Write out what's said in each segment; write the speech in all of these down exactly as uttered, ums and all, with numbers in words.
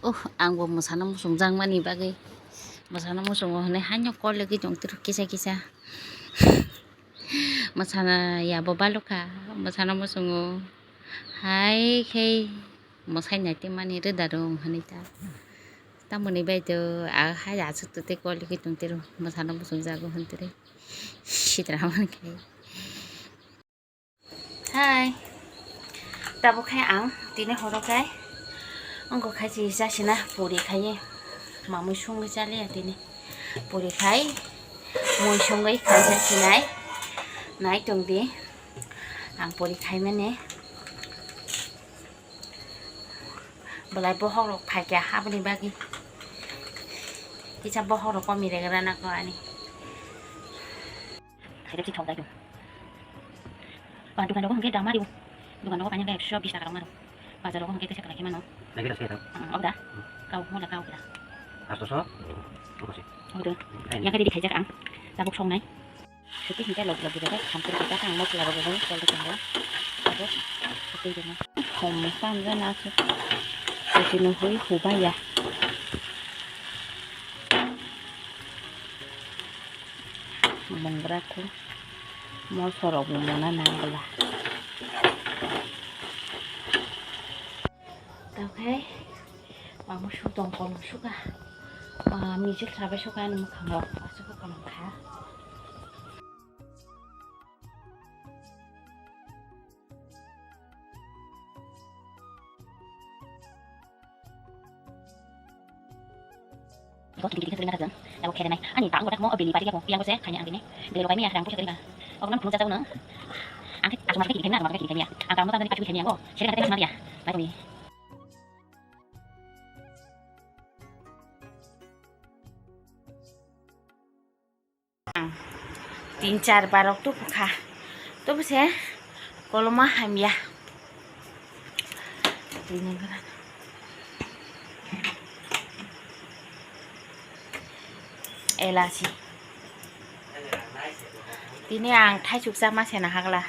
Oh, ang bo mwsana muchungjakmani bagwi, mwsana muchungo hwnwi haino kol legwi tongtwrw kisa kisa. Mwsana yabo balukha, mwsana muchungo hai khe mwsai naitimani roda rwng hwnwi ta. Tamoni bai to a hai aswk to tei kol legwi tongtwrw mwsana muchungjago hwntwrwi sitra mankhe. Hai. Tabuk khe ang tini horo khe wngkha khe si jasina puri khaiwi mamui songwi chaliya tini. Puri khai mui songwi khaisa sinai. Nai tongdi ang puri khaimani. Belai bohok rok phaikha aboni bagwi. Kisa bohok rok komi regra nangkha ani. Khairok si thok dai do. Ba dukan rogo hwnkhe dama rio. Dukan rogo paina khe ekso bish taka rok mano. Bazar rogo hwnkhe kisa kwlai khe mano. Nai khe das khe tang. Ang obo da. Kau mola kau kira. Asto so. Obo se. Obo do. Yang khe ready khaijak ang. Tabuk songnai. Suti hwnkhe log log gibade khamtwrwi khe ang mosla rok rwgwi tol rwkha. Tabuk suti rwma. Hom tamjana se. Suti no hui hubaya. Mongra khe moso rok bo mona nang bwla. Tokhe mamo suk tong kolom suka. Ah, mijil sabai suka ani mwkhang rok aswk kolom kha. Bo kiri kiri kiri kiri. Abo khere nai. Ani tang botak mo bini pari kebo. Yang bo se khanya ang bini. Bini lokai mi ya rang puja kiri ka. Obo nang phunuk jajak no. Ang khe asma kiri kiri na, asma kiri kiri ya. Ang tang mo tang ni pari kiri ya bo. Seri kata mas ya. Bai kami. Tin char barok tubu kha. Tubu se koloma hamya. Tini elachi. Tini ang thaisuk chama se na hagla.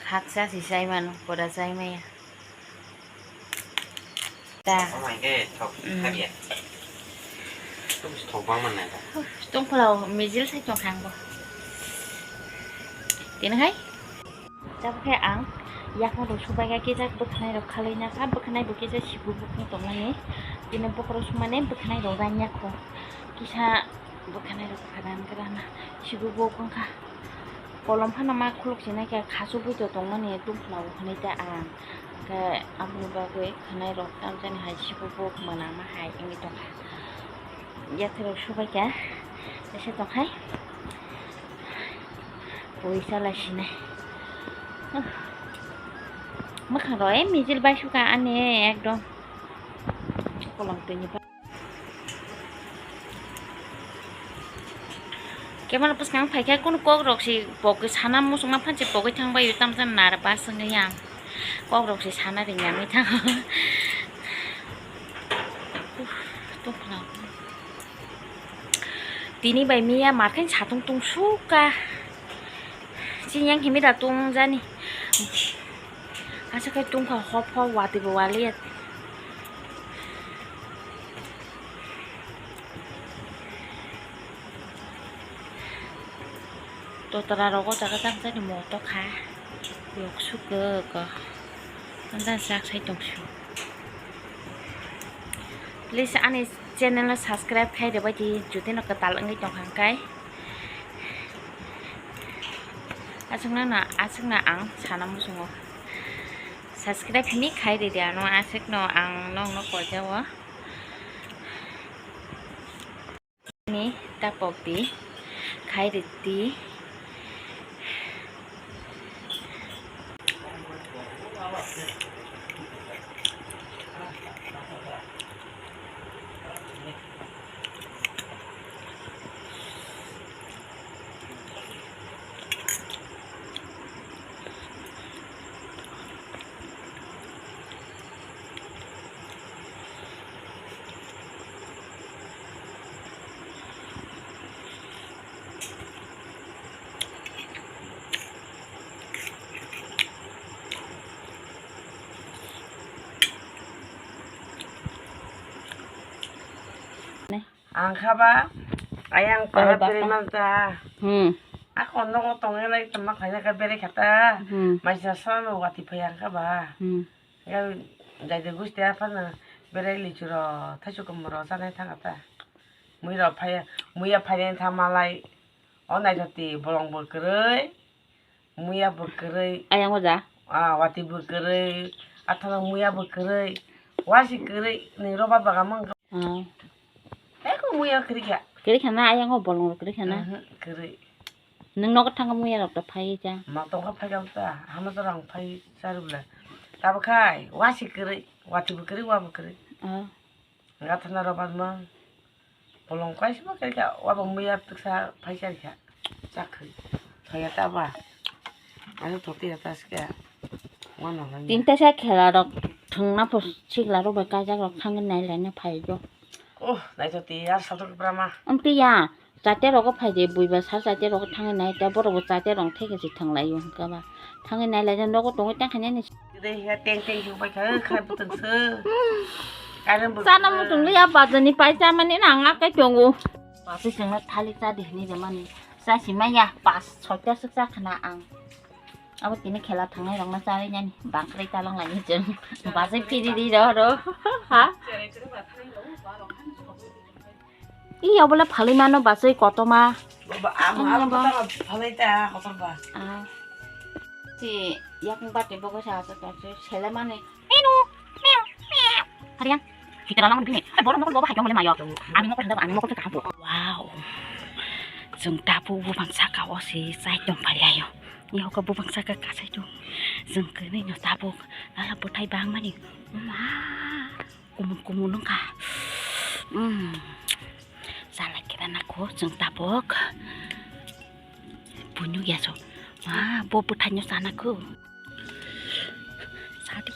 Khaksa si chai mano, koda chai maya. Da. Oh my God, thok Mm. Habya. Thok bang man nai da. Tongphla mijil sai tong khang bo. Tini hai. Tabuk khe ang yakung rok subai kha, kisa bwkhanai rok khalwi na kha, bwkhanai bo kisa sibu bukung tongmani. Tini bokhorok sumani bwkhanai rok ranya kho. Kisa bwkhanai rok khadan khadan sibu bukung kha. Kolom phano ma khuluk sinai khe khasugwi to tongmani tongphla bo hwnwi ta ang. Hwnkhe aboni bagwi khwnai rok tamjani hai sibu bo mwnama hai wngwi tongkha. Yathai rok subaikha, tesa tongkhai pui chalai sinai. Mwkhang rok e mijil bai sukha ani ekdom kolom twi ni. Camera bwskang phaikha kunu kok rok si pogwi sana muchungma phansi pogwi thangbai o tamjani nervous wngwi ang kok rok si sana ringya wngwi thango. Uff, tongphla. Tini bai miya markhe satung tungsukha. Chini yang himi da tung jani. Aswk khe tungkha hopho watwi bo waliya. Totra rogo jaga jang jani moto kha. Yok suk go go. Anda sak sai tong su. Please ani channel no subscribe khai de bai di jodi no kwtal wngwi tong kha kai. Aswkno na, aswkno ang sana muchungo. Subscribe hini khai ridi ano aswkno ang nokno kojago. Ni tapok di khai ridi. Ang kha ba, ayang para bere man ta. Hmm. Ako nogo tongwi lai tongma khaina kha bere kha ta. Hmm. Maisa sano wati phai ang kha ba. Hmm. Jai de gusti aphano bere lichuro thaisu kumuro chanai thang ta. Mui ro phai, muya phai thang malai. O naithoti bolong bo kwrwi, muya bo kwrwi. Ayang o ja? Ah, wati bo kwrwi, athana muya bo kwrwi, wasi kwrwi, ni roba baga mang. Ah. Eko muya kwrwi kha. Kwrwi kha na, ayang o bolong kwrwi kha na? Mhm, kwrwi. Nwng nogo thangkha muya rok da phai ja? Ma tongkha phai kha ta, hama to rang phai chari bwle. Tabo khai, wasi kwrwi, wati bo kwrwi, wa bo kwrwi. Ah. Gathana roba mang. Bolong kaisa ma khe kha, wabo muya tiksa phaisa kha. Chakri. Thaya ta ba. Ano thoti ya ta ske. Wana lang. Tinta sa khela rok thwngna pho sikla rok bai kaijak rok thangwi nai laina phai jo. Oh, nai thoti ya satok brama. Amti ya. Chate rogo phai de buiba sa chate rogo thangwi nai ta borok bo chate rong theke si thang lai yo hwnkha ba. Thangwi nai lai nogo tongwi tang khainani. Dei ya teng teng jok bai kha khai butang se. Kairang butang. Chana mutung liya bazani paisa mani nang akai tongo. Paisa chengna thali cha de hini de mani. Cha si maya pas soita suk cha khana ang. Abo tini khela thangnai rokno charwi nani bangkwrwi talong laini chwng. Bazai phiri ri ro ro. Ha? Iya bole phalwi mano basai kotoma. Baba, ang Ang ang baba. Baba phalwi ta kotor ba. Ah. Si yakung bati bogo sa sa to si sele mani. Menu, menu, menu. Hariang. Kita lang bini. Eh, borok nokol bobo hakya mole mayo. Ani nokol handa ani nokol ta hapo. Wow. Jeng tapu bubang saka o si sai tong phalai yo. Ni hoko bubang saka ka sai tong. Jeng kene nyo tabuk. Ala botai bang mani. Ma. Kumun kumun wngkha. Mm. Chalai khe na kho chwng tabuk. Buino ya so. Ma, bo bwthaino sana kho. Sadi.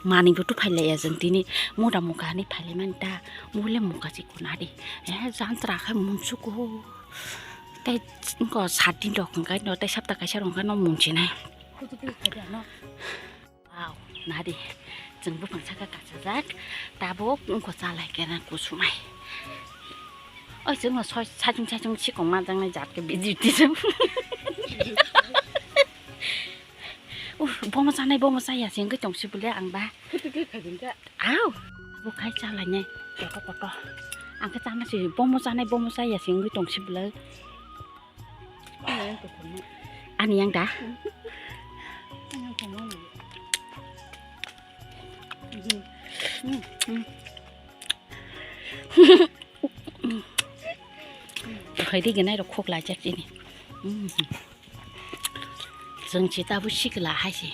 Mani bo tu phailai ya jwng tini mura muka ni phailai mani ta. Mule muka si kuna di. Eh, jantra khai munsuko. Tai ko sati dok ngai no tai sapta kaisa rong no munsinai. Wow, nadi, chwng bupang saka kasajak, tabuk wngkha chalai kena kusumai. Oi, chwngno soi-, sachung sachung sikong manjaknai jat khe bijiti chwng. Uh, bomo chanai, bomo chaya se wngwi tongsi bwle ang ba. Aw, bo khai chalainai, koto koto. Ang khe chana se, bomo chanai, bomo chaya se wngwi tongsi bwle. Ani yang da? Khai di ganai rok khok lai jak chini. Jeng si tabu sikla hai si.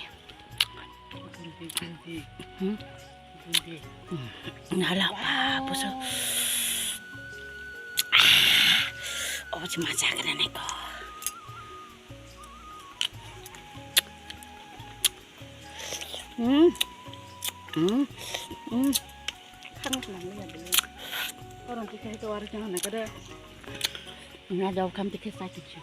Hmm? Hmm. Nala pa puso. Ah, oh, cuma jaga na neko. Hmm. Hmm. Hmm. Khang khang ya beli. Orang kita itu harus jangan nak ada. Ina dau kam tikhe sai tikhe.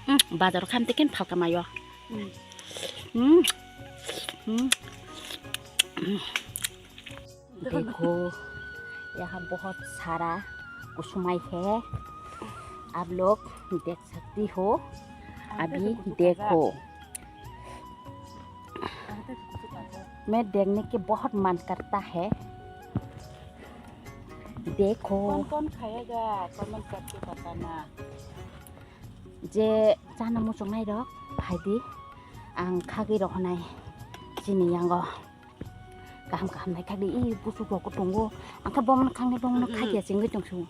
Hmm, bazar kam tikhe phalka mayo. Hmm. Hmm. Hmm. देखो, यहाँ बहुत सारा कुसुमाई है, आप लोग देख सकती हो। अभी देखो। मैं देखने के बहुत मन करता है। देखो। कौन कौन खाएगा? कमेंट करके बताना। Je chana muchungnai rok phaidi, ang khagwi rok honai chini yango. Kaham kaham nai khagwi, i busu rok tongo. Ang khe bomon khangnai bomon khagya chingwi tongsu.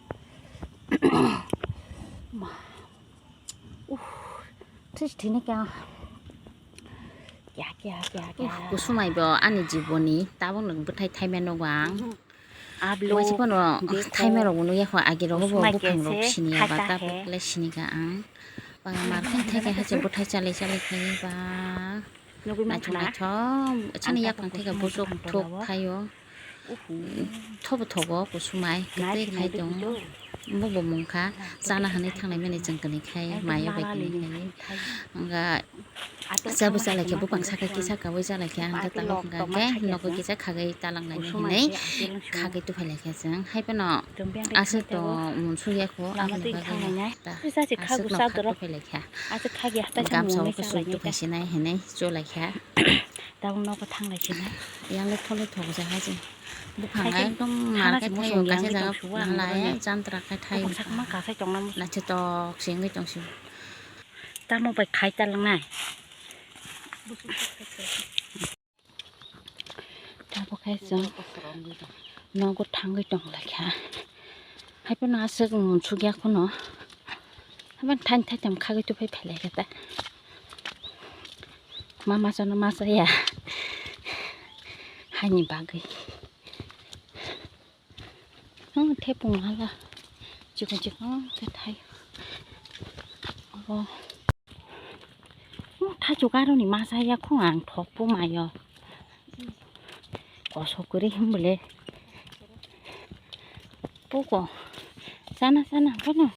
Ma. Uff, tris thini kya? Kya, kya, kya, kya? Uff, kusumai bo ani jiboni, tabuk nwng bwthai thaima nukgo ang. Waisa phano thaima rok bo nukya kho, agi rok bo buphang rok sini ya ba, tabuk le sini kha ang. Ba mar khe thai khe hache bwthai chalai chalai khai ba. Naithok naithok, chini yaphang thai khe busuk thuk thaio. Thobo thogo kusumai kwtwi khai tong. Bo bo mungkha chana hwnwi thanglai mani chwng kwnwi khai mayo bai kwnwi khai. Wngkha chabo chalaikhe bupang saka kisa kawi chalaikhe hwnkhai tabuk hwnkhai nogo kisa khagwi talang lainai hinwi khagwi tuphai laikha chwng. Hai phano aswk to munsuk yakho aboni bagwi ta aswk no khagwi tuphai laikha. Gamsa o kusui tuphai sinai hinwi cholaikha. Tabuk nogo thanglai sinai. Yang le thole thok ja ha je. Buphang ekdom market thaio kaisa jaga halai jantra khai thai. Sakma kasai tongna musu. Nache tok singwi tong si. Tamo bai khai ta langnai. Tabo khai chwng nogo thangwi tong lai kha. Hai phano aswk munsuk ya kheno. Haban thain thaitham khagwi tuphai phailai kha ta. Ma masa no masa ya. Haini bagwi. Hmm, thepung hala. Chikon chikon khe thai. Abo. Hmm, thaichuk aroni masa ya khung ang thok po mayo. Kosok kwrwi himbole. Poko. Sana sana bono.